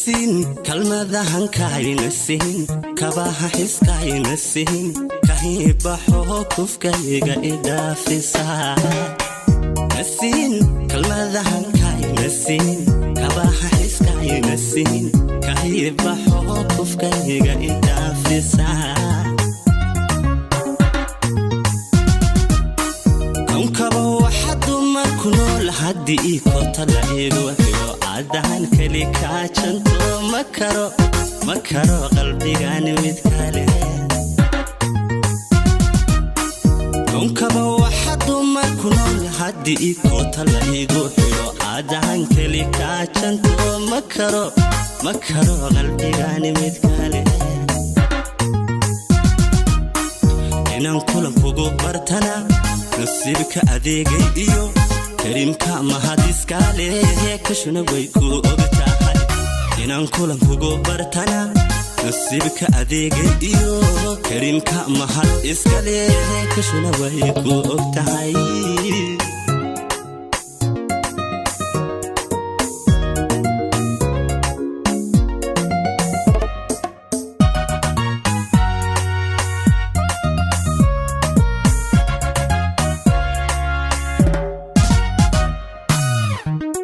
Nasiin kalmadahankayna siin, kabaha xiskayna siin, kahibaxo kufkayga idhaafisa. Nasiin kalmadahankayna siin, kabaha xiskayna siin, kahibaxo kufkayga idhaafisa. Konkaba waxa dumar ku nool haddii koota la igu xidho, caddahan keli kaajanto ma karo, ma karo qalbigani mid kale. Konkaba waxa dumar ku nool haddii koota la igu xidho, caddahan keli kaajanto ma karo, ma karo qalbigani mid kale. Inaan kulan kugu bartana nasiibka adeegay iyo kariimka mahadiskale, kashuna way ku og tahay. Inaan kulan kugu bartana nasiibka adeegay iyo kariimka mahad iskale, kashuna way ku og tahay.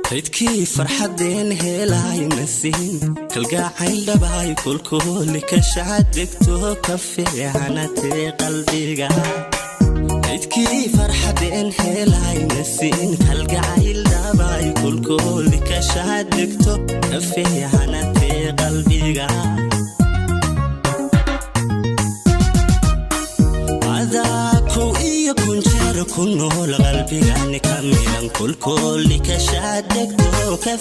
Kaydkii farxadeen helayna siin, kalgacayl dhabaay kulkuuli kashaadegto ka fiicanatee qalbiga. Kaydkii farxadeen helayna siin, kalgacayl dhabaay kulkuuli kashaadegto ka fiicanatee qalbiga. Adaa kow iyo kun jeer ku nool qalbigani ka milan, kulkooli kashaadegto ka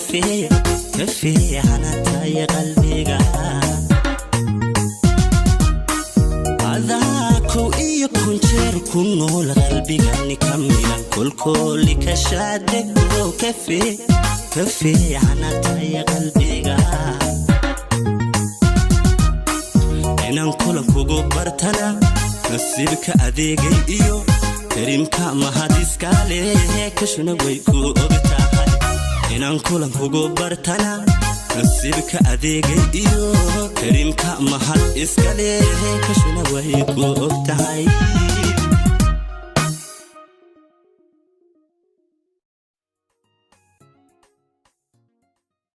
fiicanatay qalbiga. Adaa kow iyo kun jeer ku nool qalbigani ka milan, kulkooli kashaadegto ka fiicanatay qalbiga. Inaan kulan kugu bartana nasiibka adeegay iyo kariimka mahadiskale, kashuna way ku og tahay. Inaan kulan kugu bartana nasiibka adeegay iyo kariimka mahad iskale, kashuna way ku og tahay.